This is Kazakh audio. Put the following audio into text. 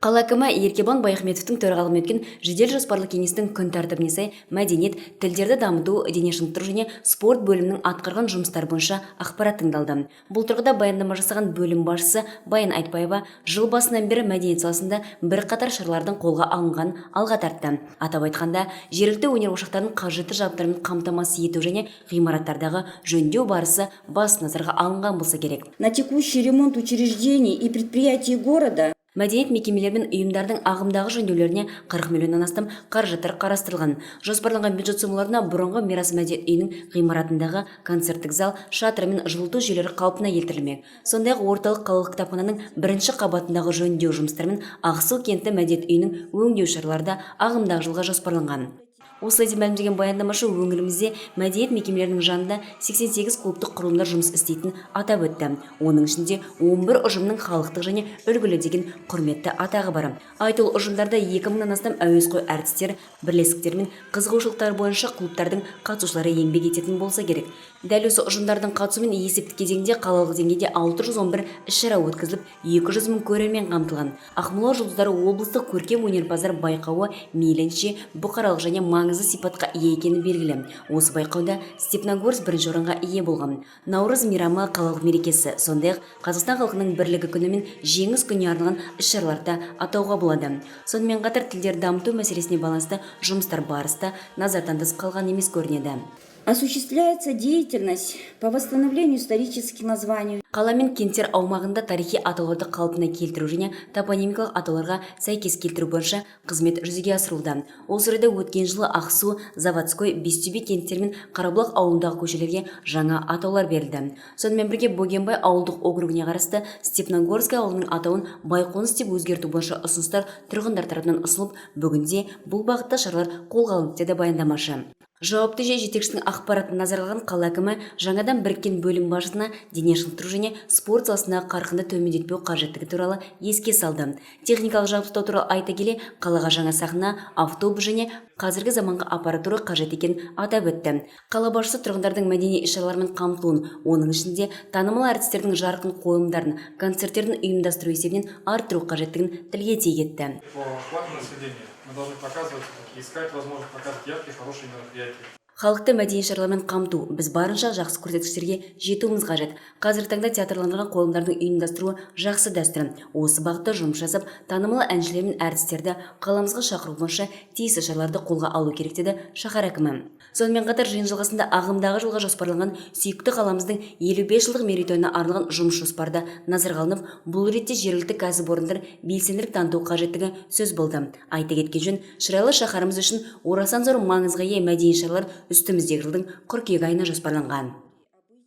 Қала әкімі Еркебұлан Баяхметовтің төрағалығымен өткен жедел жоспарлы кеңестің күн тәртібіне сай мәдениет, тілдерді дамыту, дене шынықтыру және спорт бөлімінің атқарған жұмыстары бойынша ақпарат тыңдалды. Бұл тұрғыда баяндама жасаған бөлім басшысы Баян Айтбаева жыл басынан бері мәдениет саласында бірқатар шаралардың қолға алынғанын алға тартты. Атап айтқанда, жергілікті өнер ошақтарын қажетті жабдықтармен қамтамасыз ету және ғимараттардағы жөндеу барысы басты назарға алынған болса керек. На текущий ремонт учреждений и предприятий города Мәдениет мекемелері мен ұйымдардың ағымдағы жөндеулеріне 40 миллионнан астам қаражаттар қарастырылған. Жоспарланған бюджет сомаларына бұрынғы Мирас мәдениет үйінің ғимаратындағы концерттік зал, шатыры мен жылыту жүйелері қалпына келтірілмек. Сондай-ақ орталық қалалық кітапхананың бірінші қабатындағы жөндеу жұмыстары мен Ақсу кенті мәдениет үйінің өңдеу шаралары да ағымдағы жылға жоспарланған. Осылай деп мәлімдеген баяндамашы өңірімізде мәдениет мекемелерінің жанында 88 клубтық құрылымдар жұмыс істейтінін атап өтті. Оның ішінде 11 ұжымның халықтық және үлгілі деген құрметті атағы бар. Айтулы ұжымдарда 2 мыңнан астам әуесқой әртістер, бірлестіктер мен қызығушылықтары бойынша клубтардың қатысушылары еңбек ететін болса керек. Дәл осы ұжымдардың қатысуымен есепті кезеңде қалалық деңгейде 611 іс-шара өткізіліп, 200 мың көрермен қамтылған. «Ақмола жұлдыздары» облыстық көркем өнерпаздар байқауы мейлінше бұқаралық және маңызды сипатқа ие екені белгілі. Осы байқауда Степногорск бірінші орынға ие болған. Наурыз мейрамы қалалық мерекесі, сондай-ақ Қазақстан халқының бірлігі күні мен Жеңіс күніне арналған іс-шараларды атауға болады. Сонымен қатар тілдерді дамыту мәселесіне байланысты жұмыстар барысы да назардан тыс қалған емес көрінеді. Осуществляется деятельность по восстановлению исторических названий. Қала мен кенттер аумағында тарихи атауларды қалпына келтіру және топонимикалық атауларға сәйкес келтіру бойынша қызмет жүзеге асырылуда. Осы орайда өткен жылы Ақсу, Заводской, Бестөбе кенттері мен Қарабұлақ ауылындағы көшелерге жаңа атаулар берілді. Сонымен бірге Бөгенбай ауылдық округіне қарасты Степногорск ауылының атауын Байқоныс деп өзгерту бойынша ұсыныстар тұрғындар тарапынан ұсынылып, бүгінде бұл бағытта шаралар қолға алынды, деді баяндамашы. Жауапты жүйе жетекшісінің ақпаратын назарға алған қала әкімі жаңадан біріккен бөлім басшысына дене шынықтыру және спорт саласындағы қарқынды төмендетпеу қажеттігі туралы еске салды. Техникалық жабдықтау туралы айта келе, қалаға жаңа сахна, автобус және қазіргі заманғы аппаратура қажет екенін атап өтті. Қала басшысы тұрғындардың мәдени іс-шаралармен қамтылуын, оның ішінде танымал әртістердің жарқын қойылымдарын, концерттерін ұйымдастыру есебінен арттыру қажеттігін тілге тиек етті. По охвату населения мы должны показывать, искать возможность показывать яркие, хорошие мероприятия. Халықты мәдени шаралармен қамту, біз барынша жақсы көрсеткіштерге жетуіміз қажет. Қазіргі таңда театрландырылған қойылымдардың ұйымдастыруы жақсы дәстүр. Осы бағытта жұмыс жасап, танымал әншілер мен әртістерді қаламызға шақыру бойынша тиісті шараларды қолға алу керек, деді шаһар әкімі. Сонымен қатар жиын жалғасында ағымдағы жылға жоспарланған сүйікті қаламыздың 55 жылдық мерейтойына арналған жұмыс жоспары да назарға алынып, бұл ретте жергілікті кәсіпорындар белсенділік таныту қажеттігі сөз болды. Айта кеткен жөн, шырайлы шаһарымыз үшін орасан зор маңызға ие мәдени шаралар үстіміздегі жылдың қыркүйек айына жоспарланған.